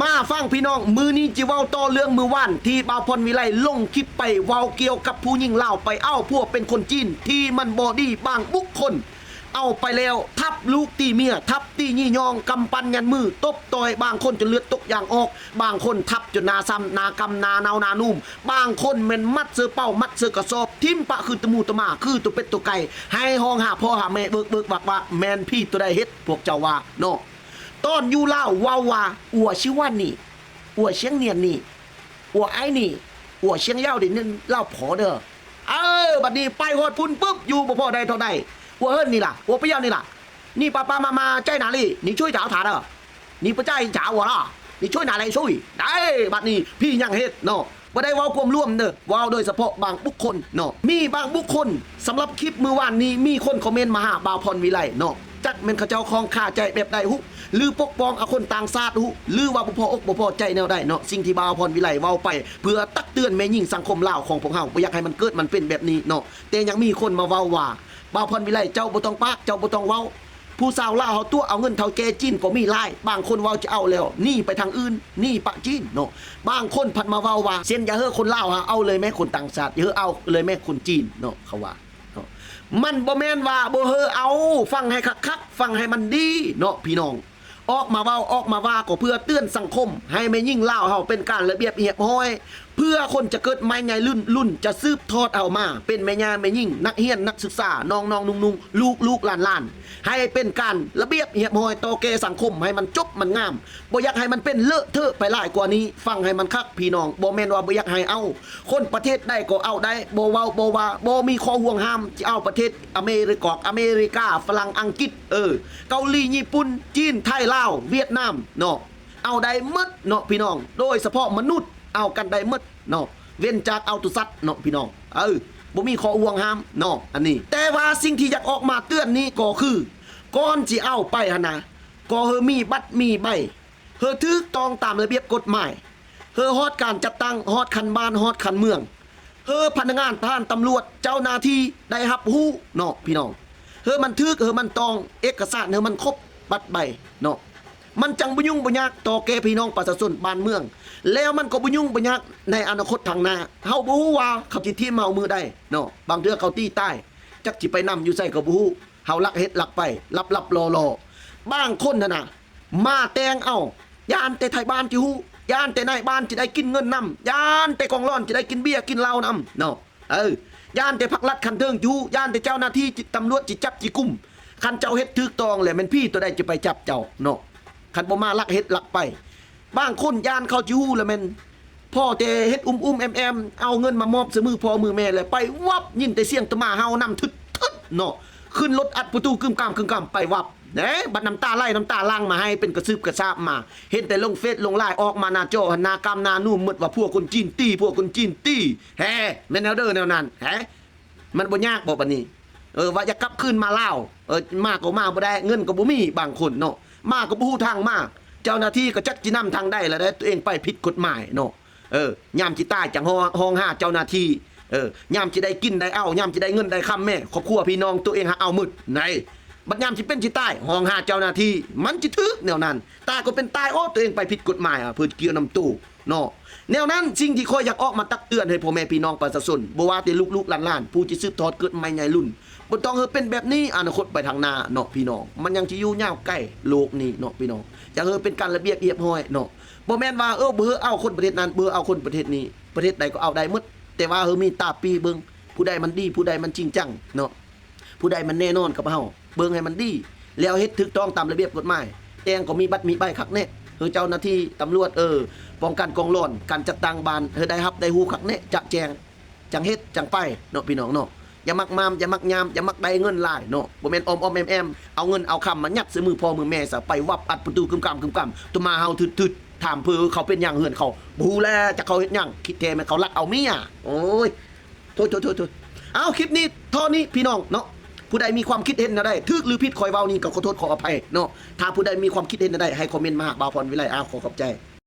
ມາຟັງພີ່ນ້ອງ, ມື້ນີ້ຈະເວົ້າຕໍ່ເລື່ອງມື້ວານທີ່ບ່າວພອນວິໄລລົງຄລິບໄປເວົ້າກ່ຽວກັບຜູ້ຍິງລາວໄປເອົາຜົວເປັນຄົນຈີນ ທີ່ມັນບໍ່ດີ. ບາງບຸກຄົນເອົາໄປແລ້ວ ທັບລູກຕີເມຍ, ທັບຕີຍີ່ຍ້ອງ, ກຳປັນຍັນມື, ຕົບຕ່ອຍ, ບາງຄົນຈົນເລືອດຕົກຢາງອອກ, ບາງຄົນທັບຈົນໜ້າຊ້ຳ, ໜ້າກຳ, ໜ້າເນົ່າ, ໜ້າໜຸ່ມ, ບາງຄົນແມ່ນມັດໃສ່ເປົາ, ມັດໃສ່ກະສອບ, ຖິ້ມປະຄືຕົວໝູຕົວໝາ, ຄືຕົວເປັດຕົວໄກ່, ໃຫ້ຮ້ອງຫາພໍ່ຫາແມ່ເບີກໆວັກໆ. ແມ່ນຜີຕົວໃດເຮັດ ພວກເຈົ້າວ່າເນາະ? ຕອນຢູ່ລາວເວົ້າວ່າ ອັວຊິວານນີ້ ອັວຊຽງນຽນນີ້ ອັວໄອ້ນີ້ ອັວຊຽງຢາວນີ້ ລາວພໍເດີ. ເອີ ບັດນີ້ໄປຮອດພຸ້ນປຶບ ຢູ່ບໍ່ພໍໄດ້ເທົ່າໃດ ອັວເຮີ້ນນີ້ລະ ອັວປຽວນີ້ລະ ນີ້ປາປາມາມາ ໃຈໜາລີ ນີ້ຊ່ວຍຈາວຖາເດີ ນີ້ປະໃຈຈາວລະ ນີ້ຊ່ວຍໜາໄລຊ່ວຍໄດ້. ບັດນີ້ຜີຍັງເຮັດເນາະ. ບໍ່ໄດ້ເວົ້າກວມລວມເດີ ເວົ້າໂດຍສະເພາະບາງບຸກຄົນເນາະ. ມີບາງບຸກຄົນ ສຳລັບຄລິບມື້ວານນີ້ ມີຄົນຄອມເມັນມາຫາບ່າວພອນວິໄລເນາະ, ຈັກແມ່ນເຂົາເຈົ້າຂ້ອງຄາໃຈແບບໃດຫຸ ຫຼືປົກປ້ອງເອົາຄົນຕ່າງຊາດຫຸ ຫຼືວ່າບໍ່ພໍອົກບໍ່ພໍໃຈແນວໃດເນາະ. ສິ່ງທີ່ບ່າວພອນວິໄລເວົ້າໄປ ເພື່ອຕັກເຕືອນແມ່ຍິງສັງຄົມລາວຂອງພວກເຮົາ ບໍ່ຢາກໃຫ້ມັນເກີດມັນເປັນແບບນີ້ເນາະ. ແຕ່ຍັງມີຄົນມາເວົ້າວ່າ ບ່າວພອນວິໄລ ເຈົ້າບໍ່ຕ້ອງປາກ ເຈົ້າບໍ່ຕ້ອງເວົ້າ. ຜູ້ສາວລາວເຮົາຕົວະເອົາເງິນເຖົ້າແກ່ຈີນກໍມີຫຼາຍ, ບາງຄົນເວົ້າຈະເອົາແລ້ວໜີໄປທາງອື່ນ ໜີປະຈີນເນາະ. ບາງຄົນພັດມາເວົ້າວ່າ ເຊັ່ນ ຢ່າເຮີ້ຄົນລາວຫາເອົາເລີຍແມ້ ຄົນຕ່າງຊາດ ຢ່າເຮີ້ເອົາເລີຍແມ້ຄົນຈີນເນາະ ເຂົາວ່າເນາະ. ມັນບໍ່ແມ່ນວ່າບໍ່ເຮີ້ເອົາ, ຟັງໃຫ້ຄັກໆ ຟັງໃຫ້ມັນດີເນາະພີ່ນ້ອງ. ອອກມາເວົ້າ ອອກມາວ່າ ກໍເພື່ອເຕືອນສັງຄົມ ໃຫ້ແມ່ຍິງລາວເຮົາເປັນການລະບຽບຮຽບຮ້ອຍ ເພື່ອຄົນຈະເກີດໃໝ່ໃຫຍ່ລຸ້ນ ລຸ້ນຈະສືບທອດເຮົາມາ ເປັນແມ່ຍ່າແມ່ຍິງ ນັກຮຽນນັກສຶກສາ ນ້ອງໆ ນຸ່ງໆ ລູກໆ ຫຼານໆ ໃຫ້ເປັນການລະບຽບຮຽບຮ້ອຍຕໍ່ແກ່ສັງຄົມ ໃຫ້ມັນຈົບມັນງາມ. ບໍ່ຢາກໃຫ້ມັນເປັນເລາະເທາະໄປຫຼາຍກວ່ານີ້. ຟັງໃຫ້ມັນຄັກພີ່ນ້ອງ, ບໍ່ແມ່ນວ່າບໍ່ຢາກໃຫ້ເອົາ, ຄົນປະເທດໃດກໍເອົາໄດ້ ບໍ່ເວົ້າບໍ່ວ່າ ບໍ່ມີຂໍ້ຫ່ວງຫ້າມ. ຈະເອົາປະເທດອາເມລິກອກ ອາເມລິກາ ຝຣັ່ງ ອັງກິດ ເອີ ເກົາຫຼີ ຍີ່ປຸ່ນ ຈີນ ໄທ ລາວ ຫວຽດນາມເນາະ ເອົາໄດ້ໝົດເນາະພີ່ນ້ອງ. ໂດຍສະເພາະມະນຸດ ເອົາກັນໄດ້ໝົດເນາະ ເວັ້ນຈາກເອົາໂຕສັດເນາະພີ່ນ້ອງ. ເອີ ບໍ່ມີຂໍ້ຫ່ວງຫ້າມເນາະອັນນີ້. ແຕ່ວ່າສິ່ງທີ່ຢາກອອກມາເຕືອນນີ້ກໍຄື ກ່ອນຊິເອົາໄປຫັ້ນນະ ກໍໃຫ້ມີບັດມີໃບ ເຮີຖືກຕ້ອງຕາມລະບຽບກົດໝາຍ ເຮີຮອດການຈັດຕັ້ງ ຮອດຂັ້ນບ້ານ ຮອດຂັ້ນເມືອງ ເຮີພະນັກງານທະຫານ ຕຳຫຼວດ ເຈົ້າໜ້າທີ່ໄດ້ຮັບຮູ້ເນາະພີ່ນ້ອງ. ເຮີມັນຖືກ ເຮີມັນຕ້ອງ ເອກະສານເຮີມັນຄົບ ບັດໃບເນາະ ມັນຈັ່ງບໍ່ຫຍຸ້ງບໍ່ຍາກຕໍ່ແກ່ພີ່ນ້ອງປະຊາຊົນບ້ານເມືອງ ແລ້ວມັນກໍບໍ່ຫຍຸ້ງບໍ່ຍາກໃນອະນາຄົດທາງໜ້າ. ເຮົາບໍ່ຮູ້ວ່າເຂົາຊິຖິ້ມເຮົາມື້ໃດເນາະ, ບາງເທື່ອເຂົາຕີຕາຍ ຈັກຊິໄປນຳຢູ່ໃສກໍບໍ່ຮູ້. ເຮົາລັກເຮັດລັກໄປ ລັບໆລໍໆ. ບາງຄົນຫັ້ນນະ ມາແຕ່ງເອົາ ຢ້ານແຕ່ໄທບ້ານຊິຮູ້ ຢ້ານແຕ່ນາຍບ້ານຊິໄດ້ກິນເງິນນຳ ຢ້ານແຕ່ກອງຫຼອນຊິໄດ້ກິນເບຍກິນເຫຼົ້ານຳເນາະ. ເອີ ຢ້ານແຕ່ພັກລັດຂັ້ນເທິງຊິຮູ້ ຢ້ານແຕ່ເຈົ້າໜ້າທີ່ຕຳຫຼວດຊິຈັບຊິກຸມ. ຄັນເຈົ້າເຮັດຖືກຕ້ອງແລ້ວ ແມ່ນຜີຕົວໃດຈະໄປຈັບເຈົ້າເນາະ ຄັນບໍ່ມາລັກເຮັດລັກໄປ. ບາງຄົນຢ້ານເຂົາຊິຮູ້ລະແມ່ນ ພໍແຕ່ເຮັດອຸ້ມໆແອມໆ ເອົາເງິນມາມອບໃສ່ມືພໍ່ມືແມ່ ແລ້ວໄປວັບ ຍິນແຕ່ສຽງຕະໝາເຫົ່ານຳ ທຶດໆເນາະ. ຂຶ້ນລົດອັດປະຕູກຶມກຳໆ ໄປວັບເດ້. ບັດນ້ຳຕາໄຫຼນ້ຳຕາຫຼັ່ງມາ ໄຫ້ເປັນກະຊືບກະຊາບມາ ເຫັນແຕ່ລົງເຟສລົງລາຍ ອອກມາໜ້າຈໍຫັ້ນ ໜ້າກຳໜ້າໜຸ່ມໝົດວ່າ ຜົວຄົນຈີນຕີ ຜົວຄົນຈີນຕີ ແຮ່ ແມ່ນແນວເດີແນວນັ້ນ ແຮ່. ມັນບໍ່ຍາກບໍ່ບັດນີ້? ເອີ ວ່າຢາກກັບຄືນມາລາວ ເອີ ມາກໍມາບໍ່ໄດ້ ເງິນກໍບໍ່ມີ. ບາງຄົນເນາະ ມາກໍບໍ່ຮູ້ທາງມາ ເຈົ້າໜ້າທີ່ກໍຈັກຊິນຳທາງໃດລະໄດ໋ ຕົວເອງໄປຜິດກົດໝາຍເນາະ. ເອີ ຍາມຊິຕາຍຈັ່ງຮ້ອງ ຮ້ອງຫາເຈົ້າໜ້າທີ່ ເອີ ຍາມຊິໄດ້ກິນໄດ້ເອົາ ຍາມຊິໄດ້ເງິນໄດ້ຄຳ ແມ້ຄອບຄົວພີ່ນ້ອງຕົວເອງຫາເອົາໝົດໃດ໋. ບັດຍາມຊິເປັນຊິຕາຍ ຮ້ອງຫາເຈົ້າໜ້າທີ່ ມັນຊິຖືກແນວນັ້ນ. ຕາຍກໍເປັນຕາຍ ໂອ້ ຕົວເອງໄປຜິດກົດໝາຍ ອາ ເພິ່ນກ່ຽວນຳໂຕເນາະ. ແນວນັ້ນ ສິ່ງທີ່ຂ້ອຍຢາກອອກມາຕັກເຕືອນໃຫ້ພໍ່ແມ່ພີ່ນ້ອງປະຊາຊົນ ບໍ່ວ່າແຕ່ລູກໆຫຼານໆ ຜູ້ທີ່ສືບທອດເກີດໃໝ່ໃຫຍ່ລຸ້ນ ບໍ່ຕ້ອງໃຫ້ເປັນແບບນີ້ ອະນາຄົດໄປທາງໜ້າເນາະພີ່ນ້ອງ. ມັນຍັງຊິຢູ່ຍາວໄກໂລກນີ້ເນາະພີ່ນ້ອງ. ຢາກໃຫ້ເປັນການລະບຽບຮຽບຮ້ອຍເນາະ. ບໍ່ແມ່ນວ່າ ເອີ ບໍ່ໃຫ້ເອົາຄົນປະເທດນັ້ນ ບໍ່ໃຫ້ເອົາຄົນປະເທດນີ້ ປະເທດໃດກໍເອົາໄດ້ໝົດ ແຕ່ວ່າໃຫ້ມີຕາປີ້ເບິ່ງ ຜູ້ໃດມັນດີ ຜູ້ໃດມັນຈິງຈັງເນາະ. ຜູ້ໃດມັນແນ່ນອນກັບເຮົາ ເບິ່ງໃຫ້ມັນດີ ແລ້ວເຮັດຖືກຕ້ອງຕາມລະບຽບກົດໝາຍ. ແຕ່ງກໍມີບັດມີໃບຄັກແນ່ ເອີ ເຈົ້າໜ້າທີ່ຕຳຫຼວດ ເອີ ປ້ອງກັນກອງຫຼອນ ການຈັດຕັ້ງບ້ານ ເອີ ໄດ້ຮັບໄດ້ຮູ້ຄັກແນ່ ຈະແຈ້ງ ຈັ່ງເຮັດຈັ່ງໄປເນາະພີ່ນ້ອງເນາະ. ຢ່າມັກມາມ ຢ່າມັກຍາມ ຢ່າມັກໄດ້ເງິນຫຼາຍເນາະ. ບໍ່ແມ່ນອ້ອມໆແອມໆ ເອົາເງິນເອົາຄຳມາຍັດໃສ່ມືພໍ່ມືແມ່ຊະ ໄປວັບອັດປະຕູກຶມກຳໆ ໂຕມາເຮົາທຶດໆ. ຖາມເພິ່ນ ເຂົາເປັນຫຍັງເຮືອນເຂົາ ບໍ່ຮູ້ແລ້ວ ຈັກເຂົາເຮັດຫຍັງ. ຄິດແທ້ແມ່ນເຂົາລັກເອົາເມຍ. ໂອ້ຍ ໂທດໆໆໆ. ເອົາ ຄລິບນີ້ເທົ່ານີ້ພີ່ນ້ອງເນາະ. ຜູ້ໃດມີຄວາມຄິດເຫັນແນວໃດ ຖືກຫຼືຜິດ ຂ້ອຍເວົ້ານີ້ກໍຂໍໂທດຂໍອະໄພເນາະ. ຖ້າຜູ້ໃດມີຄວາມຄິດເຫັນແນວໃດ ໃຫ້ຄອມເມັນມາຫາບ່າວພອນວິໄລ. ອ້າວ ຂໍຂອບໃຈ.